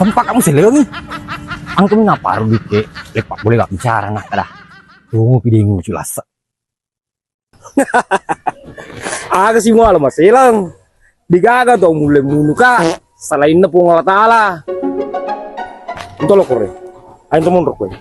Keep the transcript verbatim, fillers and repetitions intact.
Sempak kamu selewengi. Angkumi naparu duitte, lepak boleh gak bicara nak dah. Tunggu pidingu culasa. Aga si muala maselang. Digaga tau mulle munuka. Salainna Puang Allah Taala. Entolo kore. Ayo monro kowe.